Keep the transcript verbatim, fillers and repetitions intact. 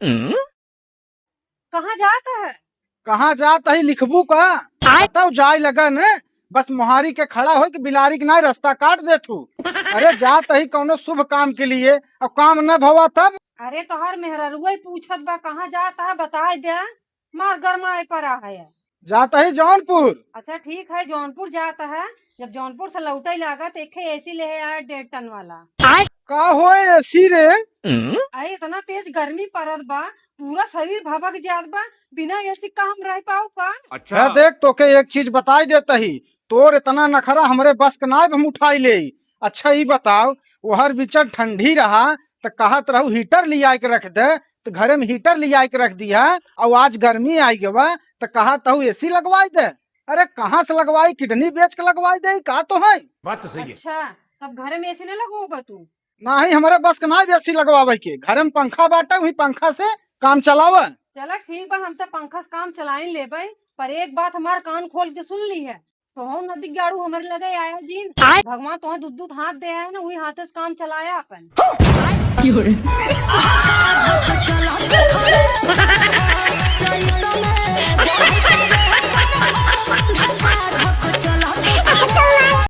कहाँ जात है? कहाँ जात ही लिखबू का? आय। बताओ जाए लगन, बस मोहारी के खड़ा होइके बिलारी के नाई रस्ता काट देथू। अरे जात ही कौनो शुभ काम के लिए, अब काम न भवा तब। अरे तोहार मेहररुआ ही पूछत बा कहाँ जात है, बताए दे। मार गरमाए परा है। जात ही जौनपुर। अच्छा ठीक है, जौनपुर जात है, जब जौनपुर से लौटे लागत एक एसी ले आया डेढ़ टन वाला। का हो एसी रे? अरे इतना तेज गर्मी पड़त बा, पूरा शरीर भभक जात बा, बिना एसी का हम रह पाऊ का? अच्छा। है देख, तोके एक चीज बताई देत ही, तोर इतना नखरा हमरे बस के नाय, हम उठाई ले। अच्छा ई बताओ, ओहर बिचर ठंडी रहा त कहत रहू हीटर लियाई के रख दे, त घरे में हीटर लियाई के रख दिया, और आज गर्मी आई गवा त कहत हऊ एसी लगवाई दे। अरे कहाँ से लगवाई, किडनी बेच के लगवाई दे का तो है। बात तो सही है। अच्छा, तब घरे में एसी न लगवाओगा तू? नाही, हमरे बस के ना एसी लगवावे के, घरे में पंखा बाटे, वही पंखा से काम चलावे। चला ठीक बा, हम तो पंखा से काम चलाइन लेबे, पर एक बात हमार कान खोल के सुन ली है, तोहू नदी गाड़ू हमरे लगे आया जीन, आय। भगवान तोहे दुद्दू हाथ दे है ना, वही हाथे से काम चलाया अपन। की हो रे?